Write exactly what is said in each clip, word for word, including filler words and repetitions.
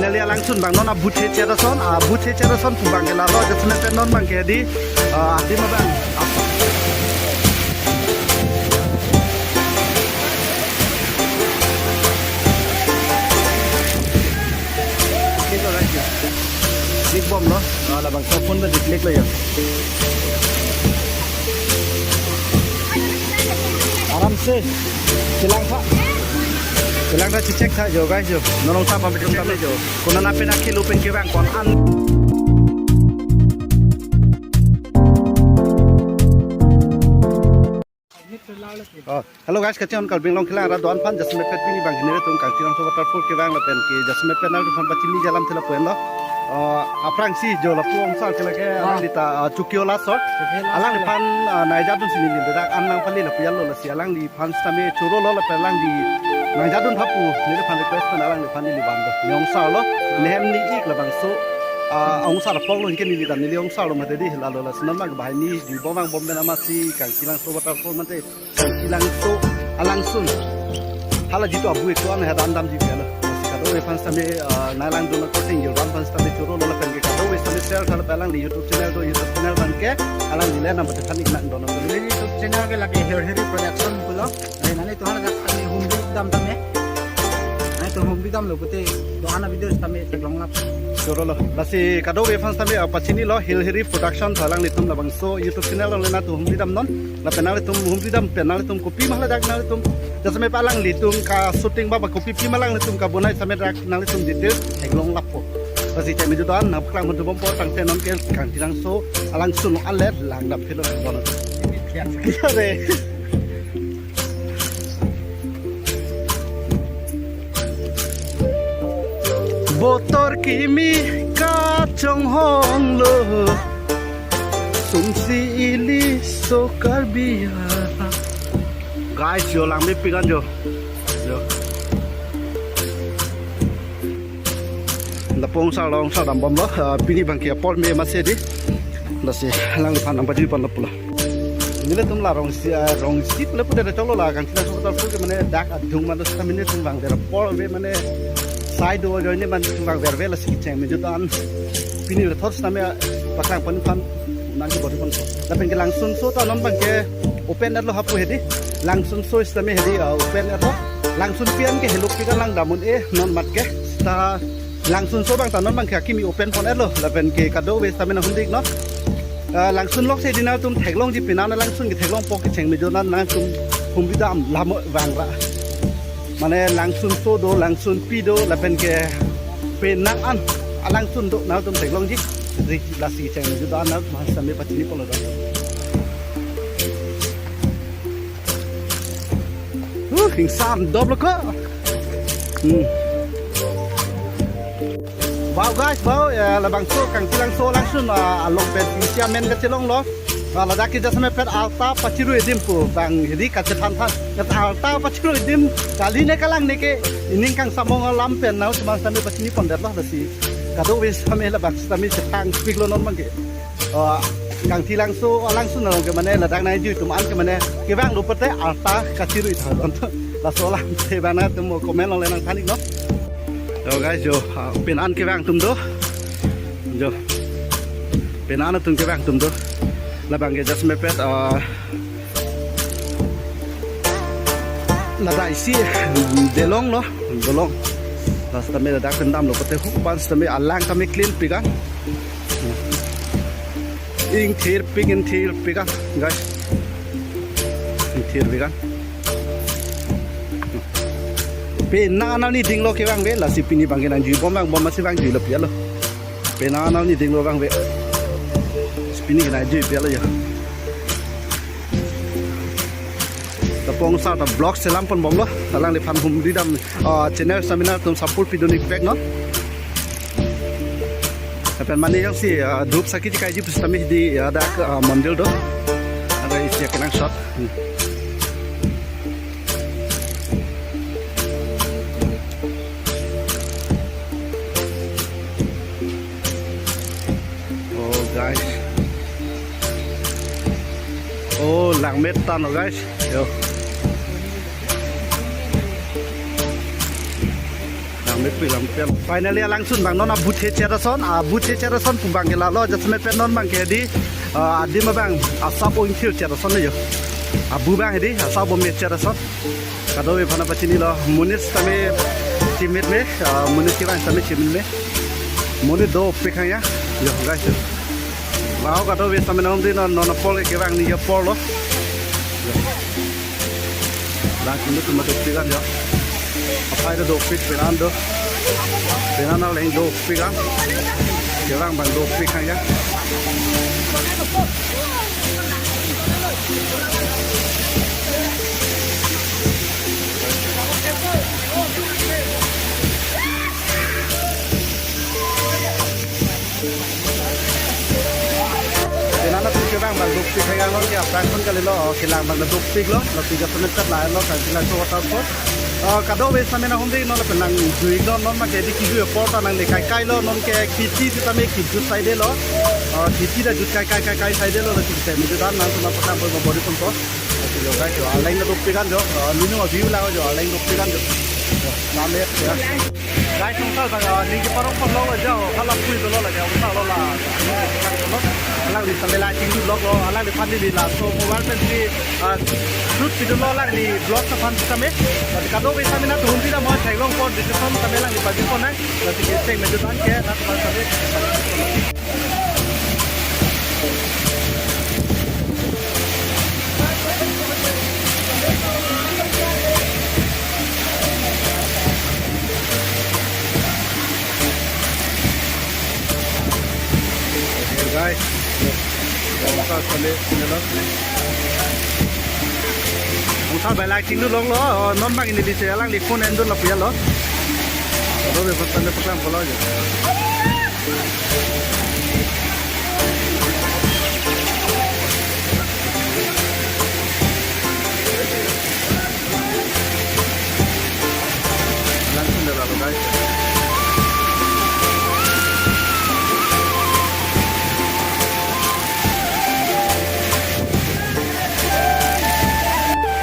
Finally alangsun abang non abuthe cherason, abuthe cherason pu abang ke lalo, jasemet pen non abang ke di, ah, adim abang. Big bomb lo, ah, labangso phone pen di-click lo ya. Aram se, chelang tha. Chelang tha, chechek tha jo, guys jo. Non ongsa pam kami jo. Konat pen akhilo pen kevang ko-an. Oh, hello guys, kachinghon Karbi Anglong kelang arat do-an aphan jasemet pen pini abang ke nelitum Kangtilangso waterfall kevang lapen ke jasemet pen nangtum aphan pachini alam thela pu-an lo. Oh, aphrangsi jo lapu ongsa ke lake, ah, alangli ta, ah, Chokio Laso. Chokio Laso. Alangliphan, ah, nangjahdun si neli dak an nangpale lapu-an lo, lasi alangliphan sitame choro lo lapen alangli nangjahdun tha pu neliphan request pen alangliphan neli van do. Ne ongsa lo, nehem ni ik labangso, ah, ongsa apor lo, anke neli ta neli ongsa lo mate di, lalo lasi non abang bahai ni jui bom vangbom pen amatsi Kangtilangso waterfall mate Kangtilangso alangsun. Hala jitu abu itu an hadan damji pen lo. Kadokave aphan sitame, ah, nanglang dun ko ting yo dan aphan sitame choro lo lapen ke kadokave sitame share tha lapen alangli YouTube channel do, YouTube channel abang ke alangli le nang pate thanik nang dono. Neli YouTube channel ke lake Hirhiri Production pulo. Ai nangtum hala dak kami humri dam tame. Nangtum humri damlo pute do-an avideo sitame theklonglap. Choro lo. Lasi kadokave aphan sitame, ah, pachini lo Hirhiri Production tha alanglitum labangso YouTube channel along le nangtum humri damnon. Lapen nanglitum humri dam pen nanglitum kopi ma ladak nanglitum jasemet pen alanglitum ka-shooting ba ba kopi pi ma alanglitum kabonai sitame dak nanglitum details theklonglappo. Lasi chemejut do-an nangpaklang pon thu bompo tangte non ke Kangtilangso alangsun ale langdap philo dono. Kya re? Botor kimi kachonghong lo. Sumsi iliso Karbi a. Guys, jo langmepik an jo. Jo. Lapu ongsa lo, ongsa dam bomlo. Ah, pini abang ke apor me masi di. Lasi alangliphan nangpajui ponlo pulo. Nelitum la rongsi, ah, rongsi le pute cholo la Kangtilangso waterfall ke mane dak adung mane sitame nelitum vangver apor ave mane sai do ajoine mane nelitum vangver ave, lasi kecheng mejut an. Pini le thot sitame paklang pon aphan nangji bodi pon. Lapen ke langsunso ta non abang ke open etlo hapu hedi. Langsunso sitame hedi, ah, open etlo. Langsunpi an ke helopik an lang dam un-e non mat ke. Ta langsunso abang ta non abang ke akimi open pon etlo. Lapen ke kadokave sitame nanghumri iknon. Ah, langsun lok si di nangtum theklongji, penang an langsun ketheklongpo, kecheng mejut an nangtum humri dam lamo vangra. Mane langsunso do, langsunpi do, lapen ke penang an alangsun do nangtum theklongji. Ri lasi kecheng mejut an nangtum aphan sitame pachini ponlo do. Uh, ingsam doplo ko. Hmm. Wow guys, wow, ya, labangso Kangtilangso alangsun, ah, along pen isi amen kachelonglo. Ah, ladak ke jasemet pen arta pachirui adim pu abang hedi kachethan than. Kat arta pachirui adim kali ne kalang ne ke ining kangsamong alam pen nangtum aphan sitame pachini pondetlo lasi. Kadokave sitame labang sitame chethangpiklo non abang ke. Oh, Kangtilangso alangsun along ke mane ladak nangjuitum an ke mane kevanglo pute arta kachirui tha don. Laso alam te abang nangtum comment along le nangthan iknon. Yo guys, yo, ah, penang an kevang atum do. Jo. Penang an atum kevang atum do. Labang ke jasemet pen, ah, ladak isi delong lo, delong. Lasi tame ladak pen damlo pute hu abang sitame alang tame clean pik an. Ingthirpik, ingthirpik an, guys. Ingthirpik an. Penang an arni dinglo kevang ave, lasi pini abang ke nangjui bom vangbom masi vangjui lo pu-an lo. Penang an arni dinglo vang ave. Pini ke nangjui pu-an lo ya. Lapu ongsa ta vlog selam pon bomlo. Alangliphan humri dam, ah, channel sitame nangtum support pidun ikpiknon. Lapen mane jongsi, ah, dhup sakhi chekaiji pusitame di, ah, dak, ah, mondir do. Ada isi kenangsot. Hmm. Oh, guys. Oh, langmet tanglo, guys. Yo. Lang Finally, alangsun abang non abuthe chet ason, abuthe chet ason pu abang ke lalo, jasemet pen non abang ke di, ah, adim abang asap ongthir chet ason jo. Abu abang di, asap ome chet ason. Kadokave aphan pachinilo, monit tame chimit me, ah, monit kevang tame chimit me. Monit dopik hang ya, jo guys. Wow, kadokave tame nang di non, non apor kevang ni apor lo. Jo. Lang chinglu atum dopik an jo. Aphai ta dopik, penan do. Penan aleng dopik an. Kevang abang dopik hang ya. Penan atum kevang abang dopik hang ya, non ke aphrang ason kalilo, kelang abang dopik lo, lasi jasemet pen lahelo, Kangchilaso waterfall. Ah, kadokave tame nang hum di non lapen nangjui non, non abang ke di kejui apor ta nangle kaikai lo, non ke kheti sitame kejut saide lo. Ah, kheti ta jut kaikai kaikai saide lo, lasi kecheng meju dan nangtum aphan pabor bor di pon to. Lasi jo guys, jo aleng ta dopik an jo, ah, nelitum view lang jo, aleng dopik an jo. Jo, name ya. Guys, ongsar abang, ah, ning keparong pon lo jo, hala pui dolo lake, ongsar lo la. Alangli tame la chinglu vlog lo, alangliphan neli laso mobile pen si, ah, shoot video lo alangli vlog aphan tame. Lasi kadokave tame nangtum hum di dam mo theklong apor description tame alangli pajir pon nang. Lasi kecheng meju dan ke nangtum tame. Okay, guys. Ongsar kali, ini lo. Ongsar abang la chinglu long lo, oh, non abang neli si alangli phone en dun lapu ya lo. Kadokave aphan tame paklang pon lo jo. Langsung dah lalu, guys.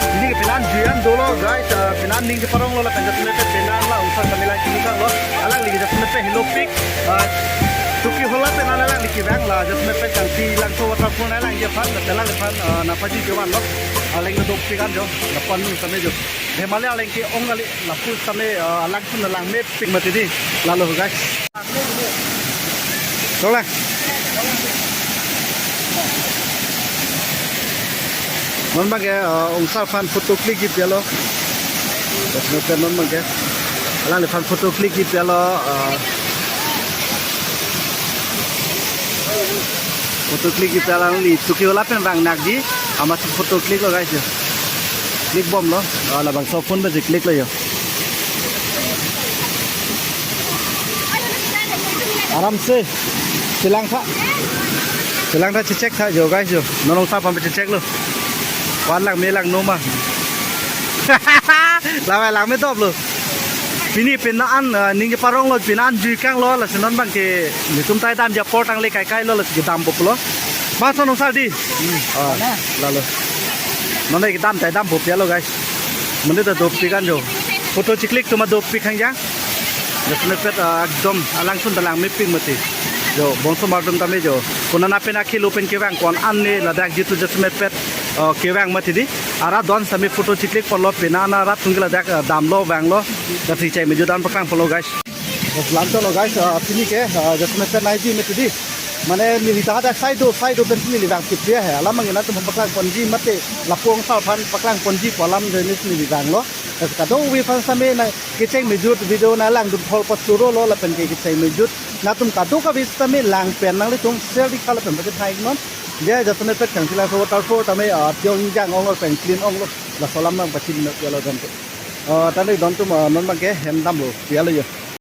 Neli ke penan jui an dolo, guys, ah, penan ning keparong lo lapen jasemet pen penan la ongsar tame la chinglu lo. Alangli jasemet pen helopik, ah, Chokihola penan alangli kevang la jasemet pen Kangchilaso waterfall alangli aphan, la alangliphan, ah, nangpajir kevan lo. Aleng ta dopik an jo, lapu-an tame jo. Dhemali aleng ke-ong kali, lapu tame, ah, alangsun alang mepik mati di. Lalo guys. Tole. Non abang ke, ah, ongsar aphan photo click kipi lo. Jasemet pen non abang ke. Alangliphan photo click kipi lo, ah, photo click kipi lo, alangli Chokihola pen vang nangji, amat photo click lo guys jo. Click bom lo, ah, labangso phone pen si click lo jo. Aram se, chelang tha. Chelang tha, chechek tha jo guys jo. Non ongsar aphan chechek lo. Ko-an lang me lang no ma. Lamai lang me dop lo. Pini penan, ah, ning keparong lo, penan jui kang lo, lasi non abang ke nelitum tai damji apor tang le kaikai lo, lasi kedam bop lo. Bangso ongsar di. Ah, lalo. Non le kedam tai dam bop ya lo guys. Monit ta dopik an jo. Photo chiclick atum dopik hang ya. Jasemet pen, ah, ekdom alangsun ta lang mepik mati. Jo, bonsomar atum tame jo. Konat pen akhei lo pen kevang ko-an ne ladak jitu jasemet pen, ah, kevang mati di. Arat do-an tame photo chiclick pon lo, penan arat atum ke ladak, ah, damlo vanglo. Lasi chai meju dan paklang pon lo guys. Bos lam to lo guys, ah, pini ke, ah, jasemet pen nangji mati di. Mane neli ta hadak side do, side do pen neli vang kipia he. Alam angin atum paklang ponji mati, lapu ongsar aphan paklang ponji pu alam do neli vanglo. Kadokave aphan tame nang kecheng mejut video nanglang dun phol pachuro lo lapen ke kecheng mejut. Nangtum kadokave tame lang pen nanglitum share di khala pen pachethang non. Dia jasemet pen Kangchilaso waterfall tame, ah, tiong jang ong lo pen clean ong lo. Laso alam nangpachin ya lo dan tu. Ah, tame don atum, ah, non abang ke hem damlo ya lo jo.